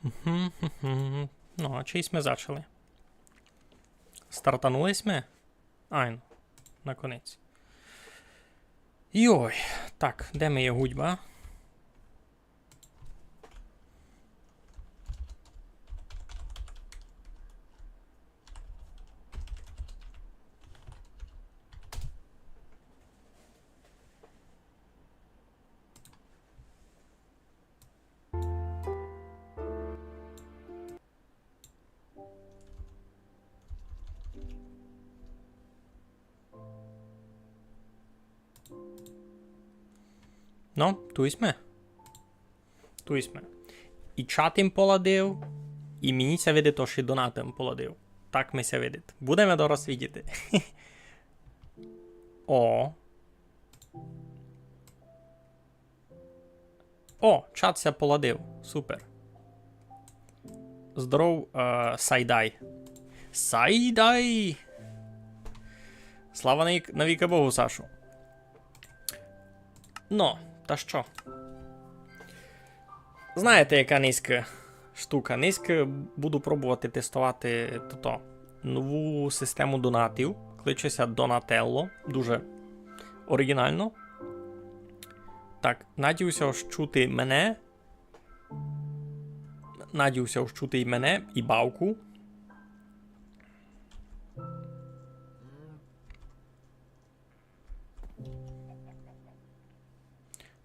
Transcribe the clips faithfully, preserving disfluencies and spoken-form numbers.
Мгм, мгм. Ну, а чий сьме зачали? Стартанули сьме? Айно, наконець. Йой, так, де ми є гудьба? Ну, туй сьме. Туй сьме. І чат им поладив, і мені ся видить, ож і донат им поладив. Так ми ся видить. Будеме дораз видіти. О. О, чат ся поладив. Супер. Здоров, е, Сайдай. Сайдай! Слава навік-, навікы Богу, Сашу. Но, та што? Знаєте, яка нынька штука? Нынька буду пробовати тестовати тото, нову систему донатів. Кличе ся Donatello. Дуже оригінално. Так, надію ся, ож чути мене. Надію ся, ож чути і мене, і бавку.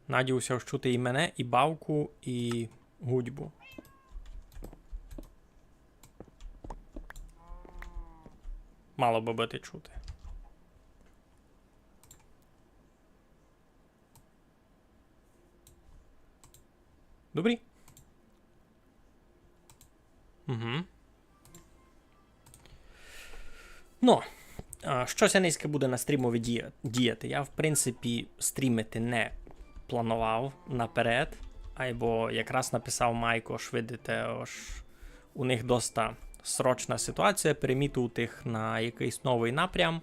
Надію ся, ож чути і мене, і бавку, і гудьбу. Мало бы быти чути. Добрі? Угу. Ну, а, што ся нынька буде на стрімови дія-, діяти? Я, в принципі, стрімити не планував наперед, айбо якраз написав Майку, ож видите, ож у них доста срочна ситуація, перемітувать їх на якыйсь новый напрям,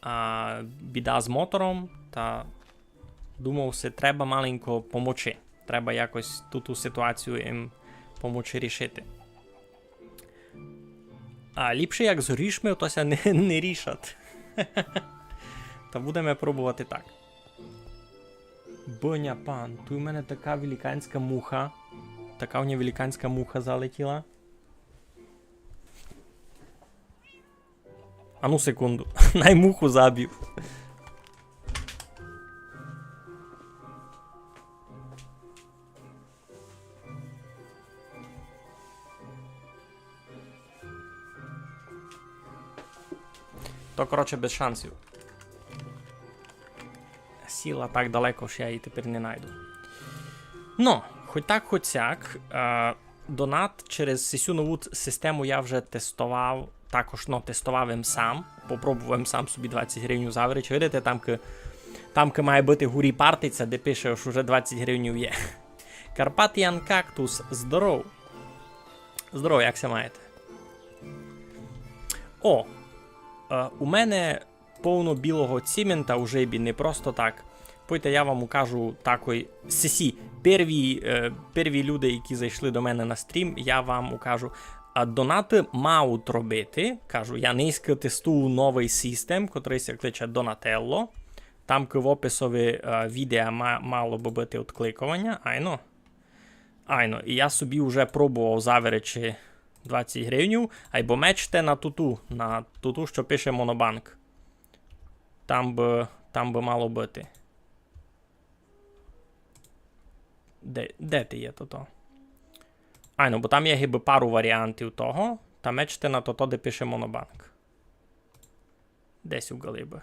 а, біда з мотором, та думав си, треба маленько помочи. Треба якось ту, ту ситуацію їм помочи рішити. А ліпше, як з грішми, то ся не, не рішать. Та будеме пробовати так. Боня пан, туй у мене така великанська муха. Така у мене великанська муха залетіла. Ану секунду. Най муху забю. То, коротше, без шансів. Сіла так далеко, ож я її тепер не найду. Но, хоть так, хоть сяк, е, донат через сесю нову т-, систему я вже тестовав, також, но, тестовав им сам, попробовав им сам собі двадцять гривнів заверечи. Видите, там ки, там ки має быти гурі партиця, де пише, ож уже двадцять гривнів є. Carpathian Cactus, здоров. Здоров, як ся маєте? О, е, у мене повно білого цімента у жебі, не просто так. Пойте, я вам укажу такой сесі. Перві, е, перві люди, які зайшли до мене на стрім, я вам укажу. А донаты мають робити, кажу, я нынька тестую новый систем, котрый ся кличе Donatello. Там ки в описови, е, відео ма-, мало бы быти откликованя, айно. Айно, і я собі вже пробовав заверечи двадцять гривнів, айбо мечте на туту, на туту, што пише Монобанк. Там бы, там бы мало быти. Де, де ти є тото? Айно, бо там є гибы пару варіантів того, та мечте на тото, де пише Монобанк. Десь у галибы.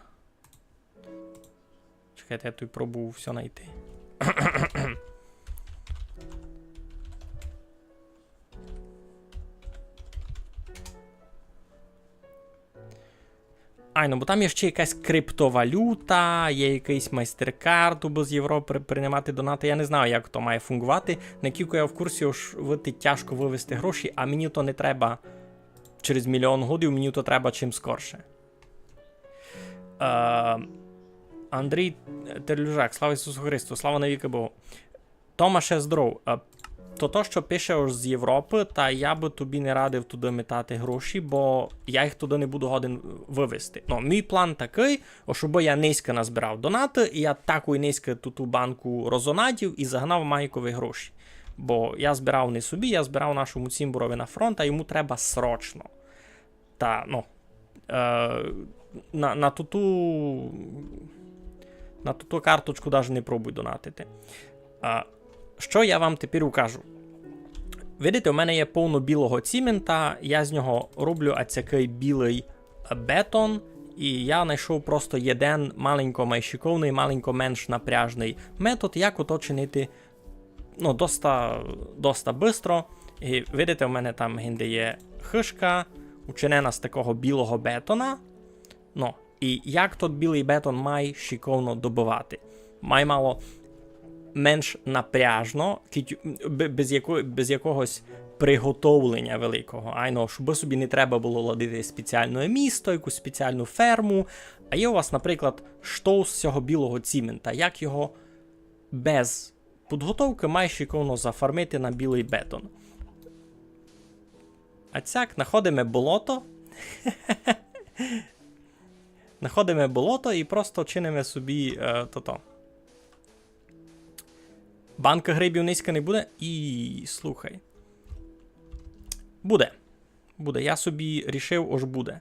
Чекайте, я туй пробую всьо найти. Айно, бо там є ще якась криптовалюта, є якыйсь MasterCard, убы з Європы приймати донаты. Я не знаю, як то має фунґовати. Накілько я в курсі, ож выти тяжко вывести гроші, а мені то не треба через мільйон годів, мені то треба чим скорше. Е, Андрій Терлюжак, слава Ісусу Христу, слава навікы Богу. Томаше, здоров. Е, то, то, што пише ож з Європы, та я бы тобі не радив туды метати гроші, бо я їх туды не буду годен вывезти. Ну, мій план такый, ож бы я нынька назбирав донаты, і я такой нынька ту, ту банку розонадів і загнав Майкови гроші. Бо я збирав не собі, я збирав нашому цімборови на фронт, а йому треба срочно. Та, ну, е, на, на туту, на туту карточку даже не пробуй донатити. А, што я вам тепер укажу? Видите, у мене є повно білого цімента, я з нього роблю ацякый білый бетон, і я знайшов просто єден маленько май шиковный, маленько менш напряжный метод, як ото чинити, ну, доста, доста быстро. І видите, у мене там гинде є хыжка, учинена з такого білого бетона. Ну, і як тот білый бетон май шиковно добывати? Май мало менш напряжно, кідь, бе-, без яко-, без якогось приготовленя великого. Айно, щоб собі не треба было ладити спеціалне місто, якусь спеціалну ферму. А є у вас, наприклад, штовс сього білого цімента. Як його без підготовкы май шиковно зафармити на білый бетон? А цяк, находиме болото. Находиме болото і просто чиниме собі, е, тото. Банка грибів нынька не буде? І слухай. Буде. Буде. Я собі рішив, ож буде.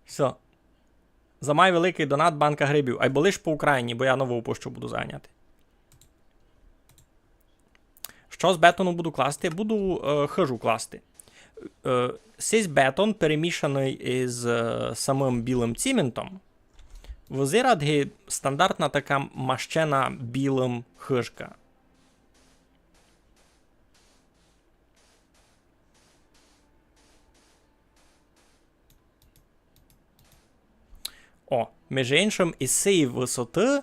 Всьо. За май великый донат, банка грибів. Айбо лиш по Україні, бо я Нову Пущу буду заганяти. Што з бетону буду класти? Буду, е, хыжу класти. Е, сись бетон перемішаный із, е, самым білым ціментом. Визират ги стандартна така мащена білым хыжка. О, між іншым, із сеї высоты,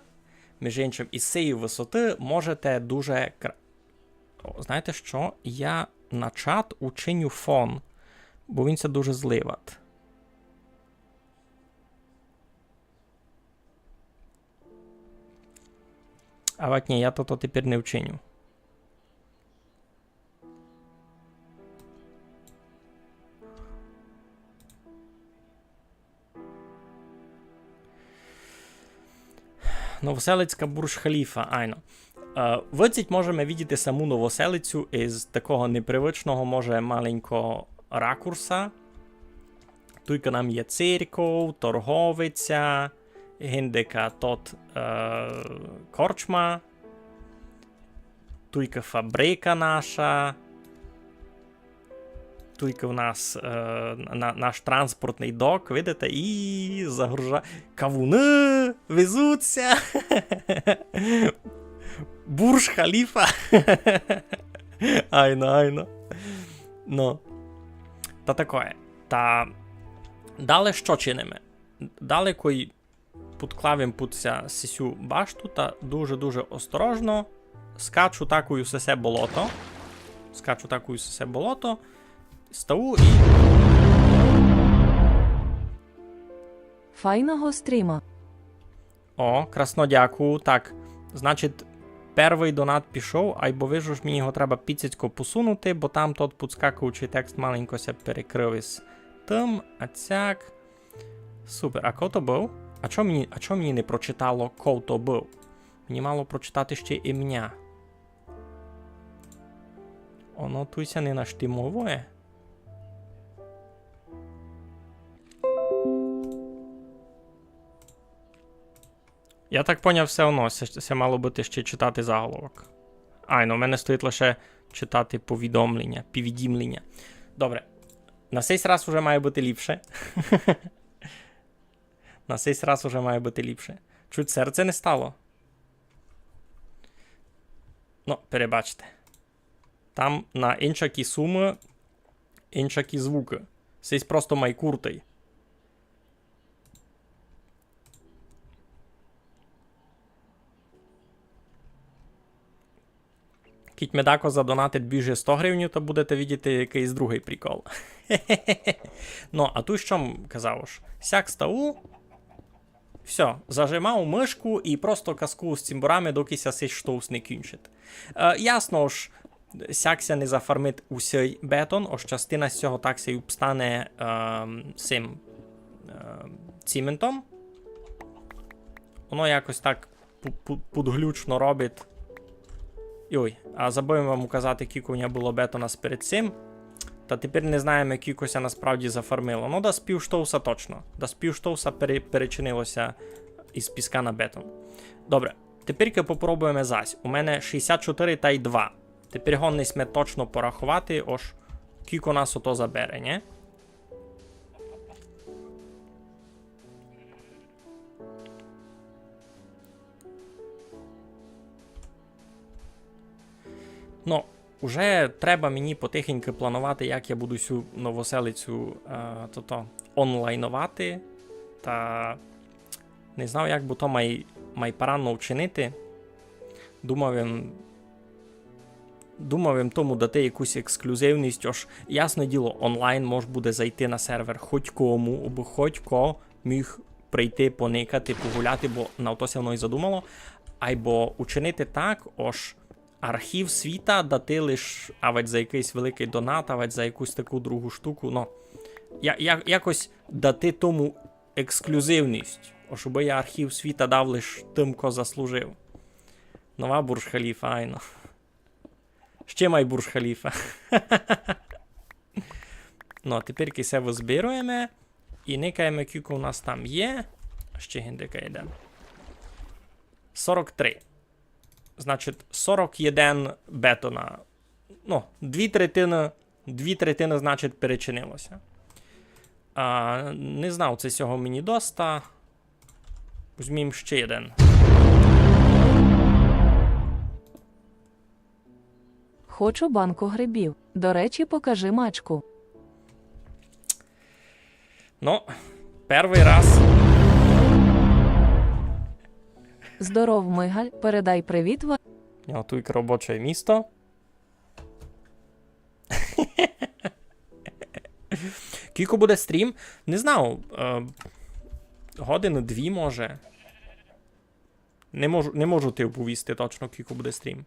між іншым, із сеї высоты можете дуже кра-, о, знаєте што? Я на чат учиню фон, бо він ся дуже зливат. А вать ні, я то, то тепер не вчиню. Новоселицька Бурж-Халіфа, айно. Е, выдцить можеме видіти саму Новоселицю із такого непривычного, може, маленького ракурса. Туйка нам є церков, торговиця, гиндека тот, е, корчма. Туйка фабрика наша. Туйка в нас, е, на-, наш транспортный док, видите, і загружа-, кавуны везуться. Бурж-Халіфа. Айно, айно. Ну. Та такоє. Та дале што чиниме? Дале кой пудклав им пуд ся сисю башту та дуже-дуже осторожно скачу такую сесе болото. Скачу такую сесе болото. Стаю і... Файного стріма. О, красно дякую. Так, значить, первый донат пішов, айбо вижу, ож мені його треба піцицько посунути, бо там тот підскакуючый текст маленько ся перекрыв із тым, а цяк. Супер, а ко то быв? А чо мені, а чо мені не прочитало, ко то быв? Мені мало прочитати ще імня. Оно туй ся не наштимовує. Я так поняв, всьо одно, се, се мало быти ще читати заголовок. Ай, ну, у мене стоїть лише читати повідомлення, повідомлення. Добре. На сей раз уже має быти ліпше. На сей раз уже має быти ліпше. Чуть серце не стало. Ну, перебачте. Там на иншакі сумы, иншакі звукы. Сись просто май куртый. Кідь ми дако задонатить більше сто гривень, то будете видіти якыйсь другый прикол. Ну, а туй што м казав, ож сяк став. Всьо, зажимав мышку і просто казкую з цімборами, докы ся сись штовс не кінчить. Е, ясно ж, сяк ся не зафармить усьый бетон, ож частина з сього так ся й обстане, ем, сим, ем, ціментом. Воно якось так пу-, пу-, пудглючно робить. Йой, а забыв вам указати, кілько в нього было бетона перед сим. Та тепер не знаєме, кілько ся насправді зафармило. Ну, дас пів штовса точно. Дас пів штовса пере-, перечинило ся із піска на бетон. Добре, тепер попробуєме зась. У мене шістдесят чотири тай два. Тепер годні сьме точно пораховати, ож кілько нас ото забере, нї? Ну, уже треба мені потихеньку планувати, як я буду сю Новоселицю, е, тото, онлайновати. Та не знав, як бы то май, май парадно вчинити. Думав им, думав им тому дати якусь ексклюзивность, ож, ясне діло, онлайн мож буде зайти на сервер хоть кому, абы хоть ко міг прийти, поникати, погуляти, бо на то ся воно й задумало. Айбо учинити так, ож архів світа дати лиш авать за якыйсь великый донат, авать за якусь таку другу штуку. Ну, я, я, якось дати тому ексклюзивность, ож бы я архів світа дав лиш тым, ко заслужив. Нова Бурдж Халіфа, айно. Ще май Бурдж Халіфа. Ну, а тепер ся визбируєме і никаєме, кілько у нас там є. Ще гіндика єден. Сорок три. Значить, сорок єден бетона. Ну, дві третины, дві третины, значить, перечинило ся. А, не знав, ци сього мені доста. Возьмім ще єден. Хочу банку грибів. До речі, покажи мачку. Ну, первый раз. Здоров, Мигаль, передай привіт ва- О, туй робоче місто. Кілько буде стрім? Не знаю. Е, годины дві, може. Не можу, не можу ти оповісти точно, кілько буде стрім.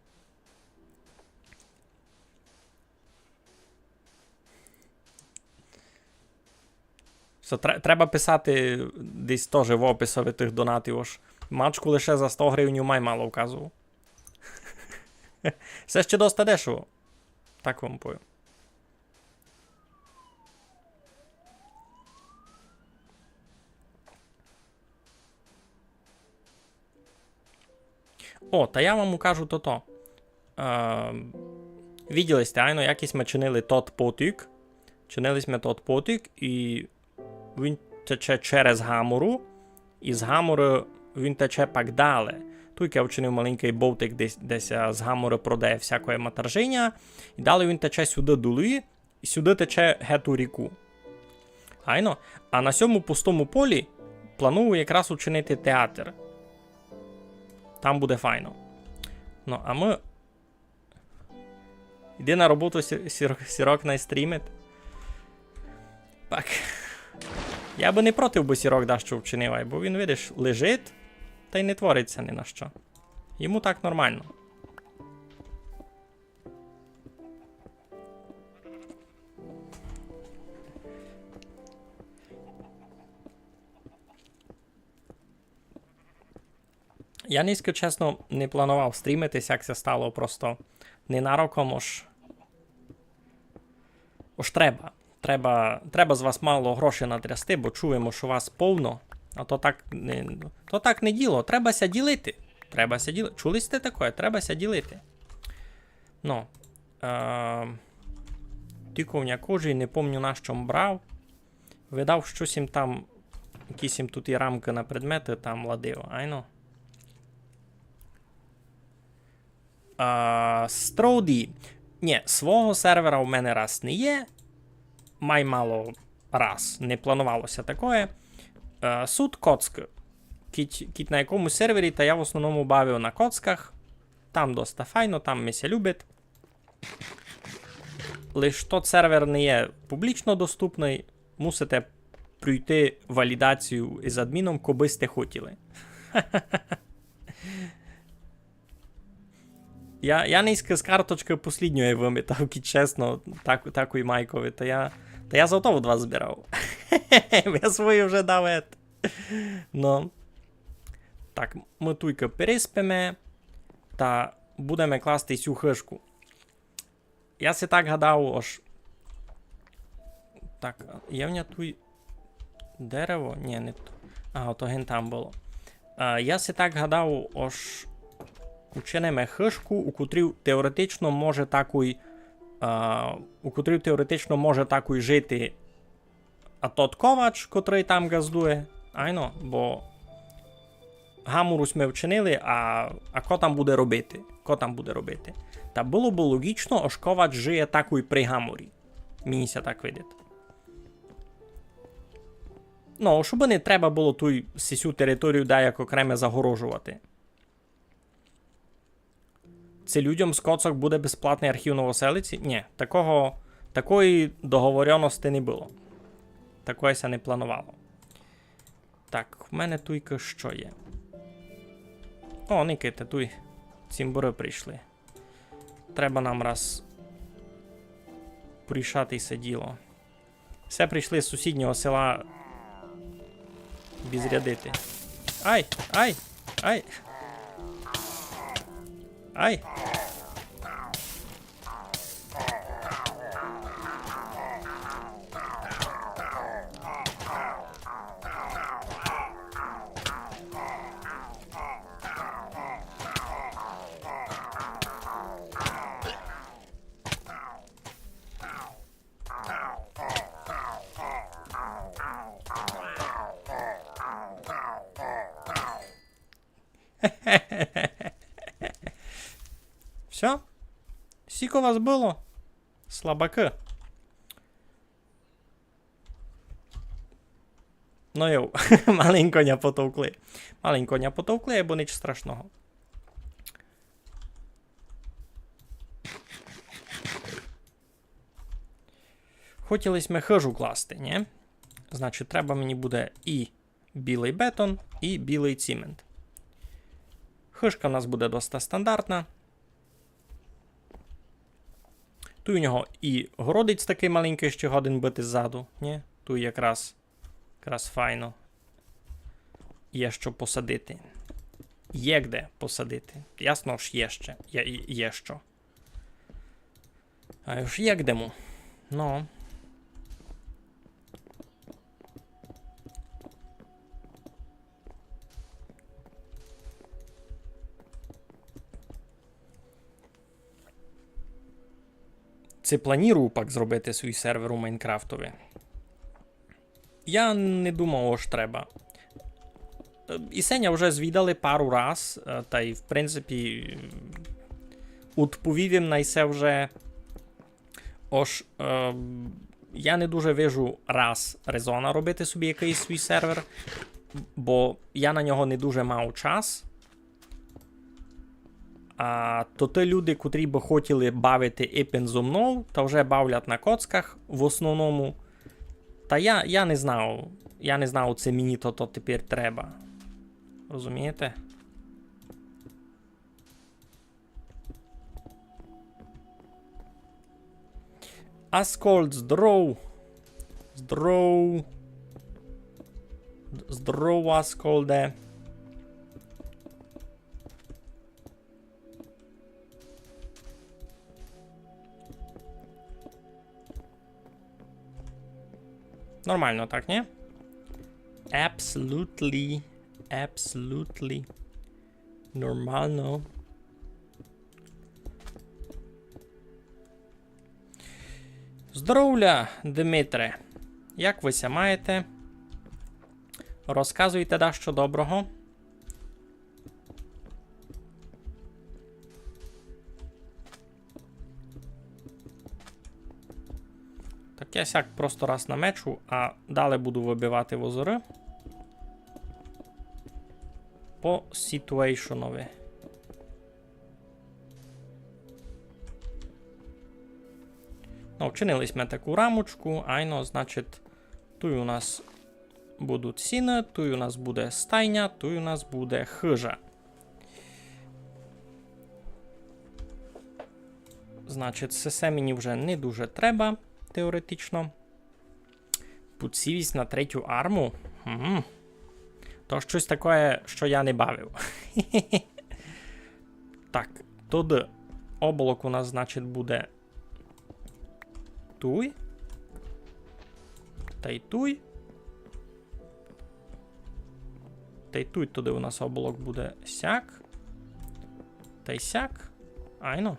Всьо, тре-, треба писати десь тоже в описови тых донатів, ож мачку лише за сто гривень май мало вказував. Всьо ще доста дешево. Так вам повім. О, та я вам укажу тото. Е, виділи сьте, айно, як сьме чинили тот потік. Чинили сьме тот потік, і він тече через гамору, і з гаморы він тече пак дале. Туйка я вчинив маленькый бовтик, десь, десь, а, з гаморы продає всякоє матержиня, і дале він тече сюды долі, і сюды тече гет у ріку. Айно. А на сьому пустому полі планую якраз учинити театр. Там буде файно. Ну, а мы... Іди на роботу, Сі-, Сірок, Сірок най стрімить. Так. Я бы не проти, бы Сірок дашто вчинив, бо він, видиш, лежить та й не творить ся ні на што. Йому так нормално. Я нынька, чесно, не планував стрімити, сяк ся стало просто ненароком, ож, ож треба. Треба, треба з вас мало грошей натрясти, бо чуєме, што вас повно. А то так не, то так не діло. Треба ся ділити. Треба ся ділити. Чули сьте такоє? Треба ся ділити. Ну, е, тілько в ня кожий, не помню, на што м брав. Видав, штось им там, якісь им туй і рамкы на предметы там ладив, айно. А, Строуді. Нї, свого сервера у мене раз не є. Май мало раз. Не планувало ся такоє. Е, сут коцкы. Кідь, кідь на якому сервері, та я в основному бавив на коцках. Там доста файно, там ми ся любить. Лиш тот сервер не є публічно доступный, мусите пройти валідацію із адміном, кобы сьте хотіли. Я, я нынька з карточкы послїдньої выметав, кідь чесно, так, такой майкови, та я, та я зато од вас збирав. Я свої вже дав ет. Но. Так, мы туйка переспиме, та будеме класти сю хыжку. Я си так гадав, ож... Так, є в ня туй дерево? Нї, не ту. А, ото ген там было. А, я си так гадав, ож учиниме хыжку, у котрій теоретично може такой, а, у котрій теоретично може такой жити а тот ковач, котрый там ґаздує. Айно, бо гамору сьме вчинили, а, а ко там буде робити? Ко там буде робити? Та было бы логічно, ож ковач жиє такой при гаморі. Мені ся так видить. Ну, щоб не треба было туй сисю територію даяк окреме загорожовати. Ци людям з Коцок буде безплатный архів Новоселиці? Нї, такого, такої договорёности не было. Такоє ся не планувало. Так, в мене туйка што є? О, никайте, туй цімборы прийшли. Треба нам раз порішати се діло. Всьо, прийшли з сусіднього села обізрядити. Ай, ай, ай. Ай. Всьо? Сіко вас было? Слабакы. Ну йоу, маленько ня потовкли. Маленько ня потовкли, айбо нич страшного. Хотіли сьме хыжу класти, нї? Значить, треба мені буде і білый бетон, і білый цімент. Хыжка в нас буде доста стандартна. Туй у нього і городець такый маленькый, ще годен быти ззаду, нї? Туй якраз, якраз файно. Є што посадити. Є де посадити. Ясно, ож є ще. Є, є што. А уж є де му. Ну. Ци планірую пак зробити свій сервер у Майнкрафтови? Я не думав, ож треба. Е, і се ня вже звідали пару раз, е, та й, в принципі, е, удповів им на се вже. Ож, е, я не дуже вижу раз резона робити собі якыйсь свій сервер, бо я на нього не дуже мав час. А то ті люди, котрі бы хотіли бавити ипен зо мнов, та вже бавлять на коцках в основному. Та я, я не знав, я не знав, ци мені то, то тепер треба. Розумієте? Аскольд, здоров. Здоров. Здоров, Аскольде. Нормално так, нї? Absolutely. Absolutely. Нормално. Здоровля, Дмитре. Як вы ся маєте? Розказуйте дашто доброго. Так я сяк просто раз намечу, а далі буду выбивати возоры. По ситуейшонови. Ну, вчинили сьме таку рамочку, айно, значить, туй у нас будуть сіны, туй у нас буде стайня, туй у нас буде хыжа. Значить, се, се мені вже не дуже треба, теоретично. Пуцівість на третю арму? Угу. То штось таке, што я не бавив. Так, туды оболок у нас, значить, буде туй. Тай туй. Тай туй туды у нас оболок буде сяк. Тай сяк. Айно.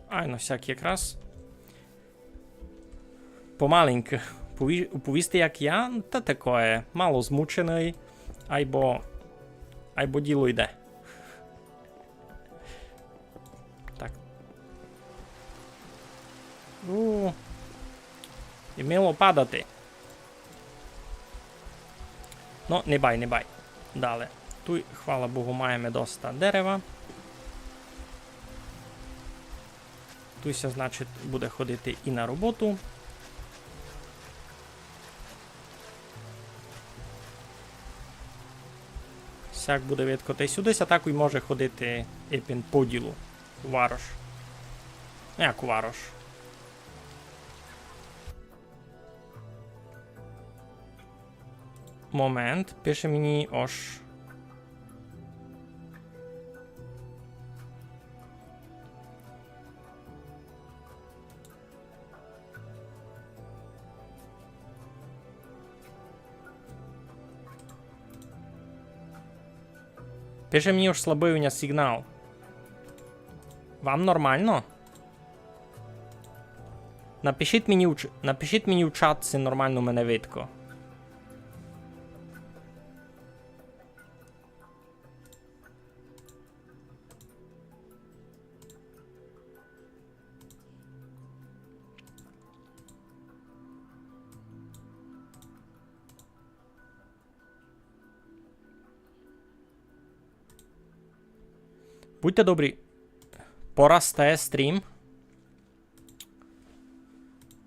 Айно, сяк якраз. Помаленьку. Пові-, повісти, як я, та такоє, мало змученый, айбо, айбо діло йде. Так. У. І мило падати. Но, не бай, не бай. Дале. Туй, хвала Богу, маєме доста дерева. Туй ся, значить, буде ходити і на роботу. Сяк буде видко. Тай сюды ся так і може ходити епен по ділу. У варош. Ну, як у варош. Момент, пише мені, ож. Пише мені, ож слабый у ня сигнал. Вам нормално? Напишіть мені у ч-, напишіть мені у чат, ци нормално мене видко. Будьте добрі. Пора стає стрім.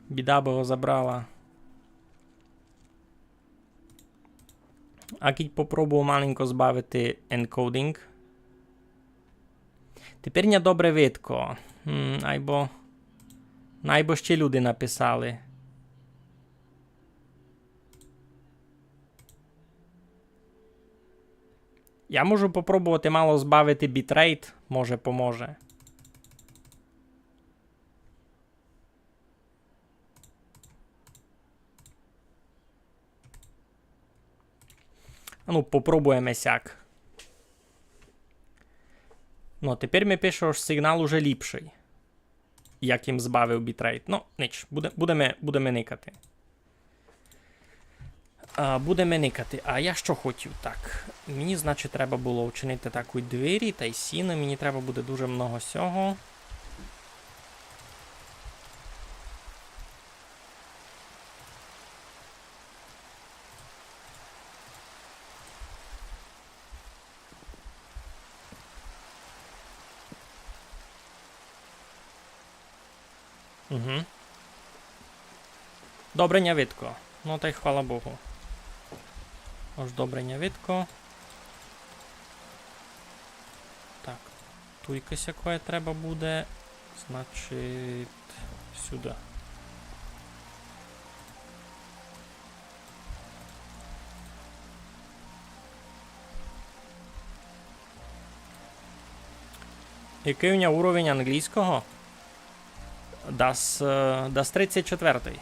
Біда бы го забрала. А кідь попробую маленько збавити енкодинґ. Тепер ня добре видко. М, айбо, айбо ще люди написали. Я можу попробовати мало збавити бітрейт, може поможе. А ну, попробуєме сяк. Ну, тепер ми пише, ож сигнал уже ліпшый. Як им збавив бітрейт. Ну, нич, буде, будеме, будеме никати. А, будеме никати. А я што хотів? Так, мені, значить, треба было вчинити таку двері тай сіны. Мені треба буде дуже много сього. Угу. Добре ня видко. Ну, тай хвала Богу. Ож добре ня видко. Так. Туйка сякоє треба буде. Значить, сюды. Якый у мене уровень англійского? Дас, е, дас тридцять четвертый.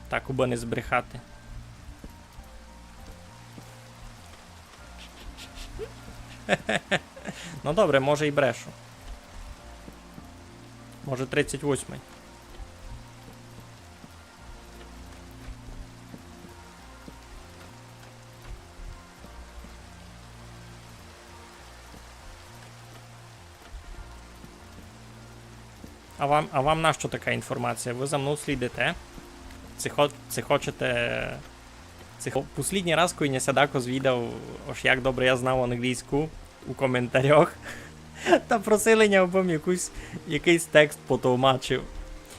Так, убы не збрехати. Ну добре, може, й брешу. Може, тридцять восьмый. А вам, а вам нащо така інформація? Вы за мнов слідите? Ци хо-, ци хочете, ци хо-, послідній раз, коли ня ся дако звідав, ож як добре я знав англійску у коментарях, Та просили ня, обы м якусь, якыйсь текст потовмачив.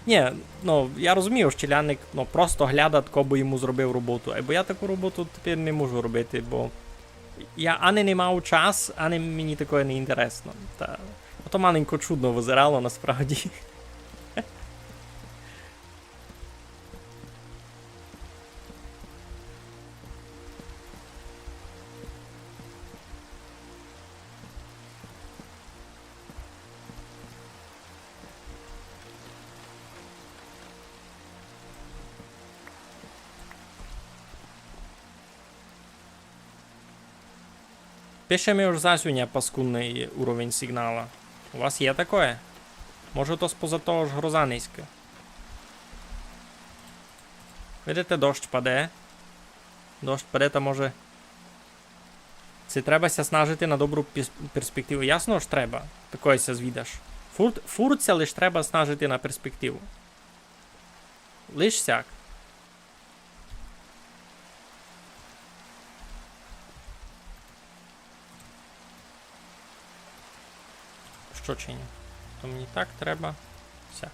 Нї, ну, я розумію, ож челядник, ну, просто глядат, ко бы йому зробив роботу. Айбо я таку роботу тепер не можу робити, бо я ани не мав час, ани мені такоє не інтересно. Та, ото маленько чудно визирало насправді. Пише ми, ож зась у ня паскудный уровень сигнала. У вас є такоє? Може, то споза того, ож гроза низька? Видите, дощ паде. Дощ паде, та може. Ци треба ся снажити на добру піс-, перспективу? Ясно, ож треба. Такоє ся звідаш. Фурт, фурт ся лиш треба снажити на перспективу. Лиш сяк. Што чиню? То мені так треба. Сяк.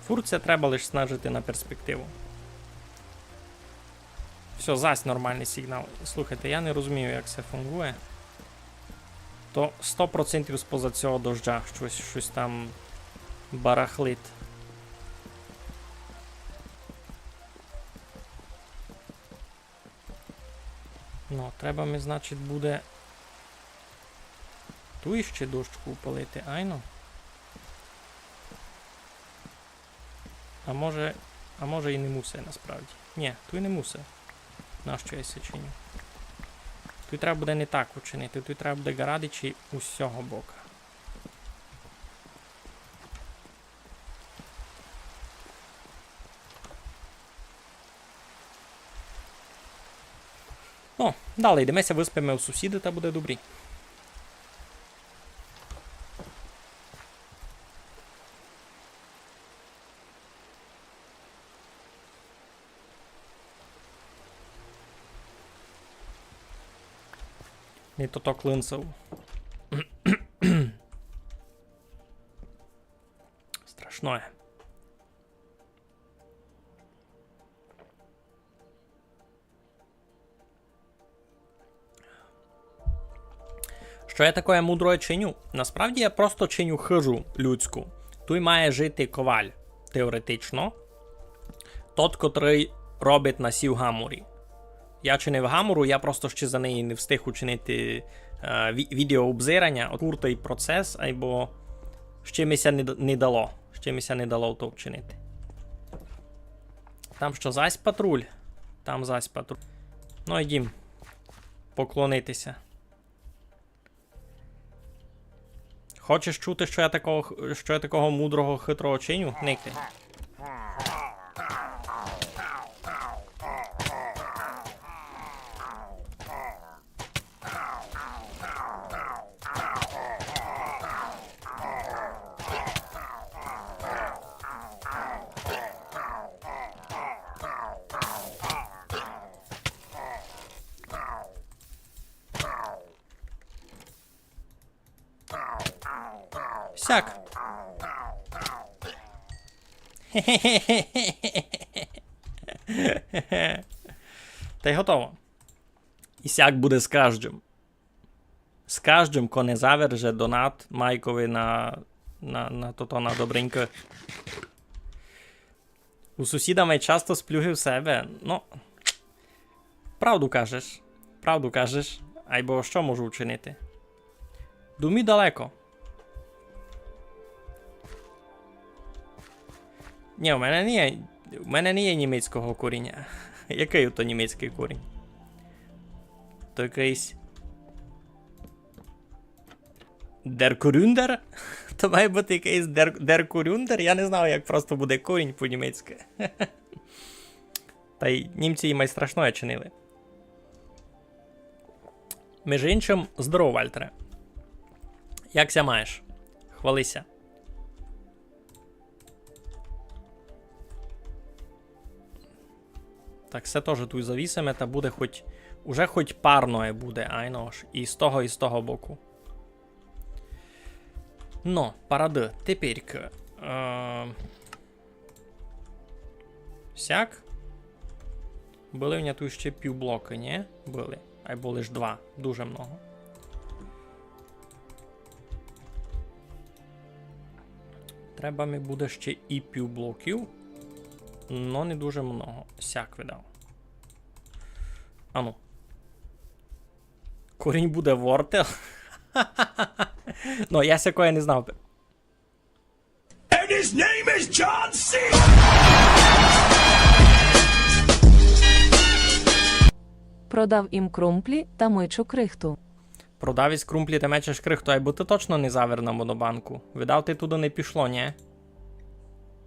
Фурт ся треба лиш снажити на перспективу. Всьо, зась нормалный сигнал. Слухайте, я не розумію, як се фунґує. То сто процентів споза сього дождя штось, штось там барахлить. Ну, треба ми, значить, буде ту іщи дощку упалити, айно. А може, а може і не мусе насправді. Нї, туй не мусе. Нащо я се чиню? Туй треба буде не так учинити, туй треба буде ґарадичі у сього бока. Ну, дале йдеме ся, выспиме у сусіда, та буде добрі. Не то то клинцев. Страшноє. Што я такоє мудроє чиню? Насправді я просто чиню хыжу людську. Туй має жити коваль, теоретично. Тот, котрый робить на сій гаморі. Я чинив гамору, я просто ще за неї не встиг учинити, е, ві-, відеообзираня, от куртый процес, айбо ще ми ся не д-, не дало. Ще ми ся не дало то вчинити. Там што, зась патруль? Там зась патруль. Ну, йдім. Поклонити ся. Хочеш чути, што я такого х-, што я такого мудрого, хитрого чиню? Никай. Сяк. Та й готово. І сяк буде з каждым. З каждым, ко не заверже донат Майкови на, на, на тото, на добренько. У сусіда май часто сплюги в себе. Ну, правду кажеш. Правду кажеш. Айбо што можу учинити? Думі далеко. Нї, у мене не є, у мене не є німецького коріня. Якый то німецькый корінь? То якыйсь Der Gründer? То має быти якыйсь der, der Gründer? Я не знав, як просто буде корінь по-німецькы. Та й німці і май страшноє чинили. Межи иншым, здорово, Вальтере. Як ся маєш? Хвали ся. Так, се тоже туй завісиме, та буде хоть, уже хоть парноє буде, айно ж. І з того, і з того боку. Но, парады. Теперь к-, е, сяк. Были в мене туй ще півблокы, нї? Были. Айбо лиш два. Дуже много. Треба ми буде ще і півблоків. Но не дуже много. Сяк видав. Ану. Корінь буде вортел. Но, я сякоє не знав. And his name is John C. Продав им крумплі та мечу крихту. Продав ись крумплі та мечеш крихту, айбо ты точно не завер на монобанку. Видав, ти туды не пішло, нї?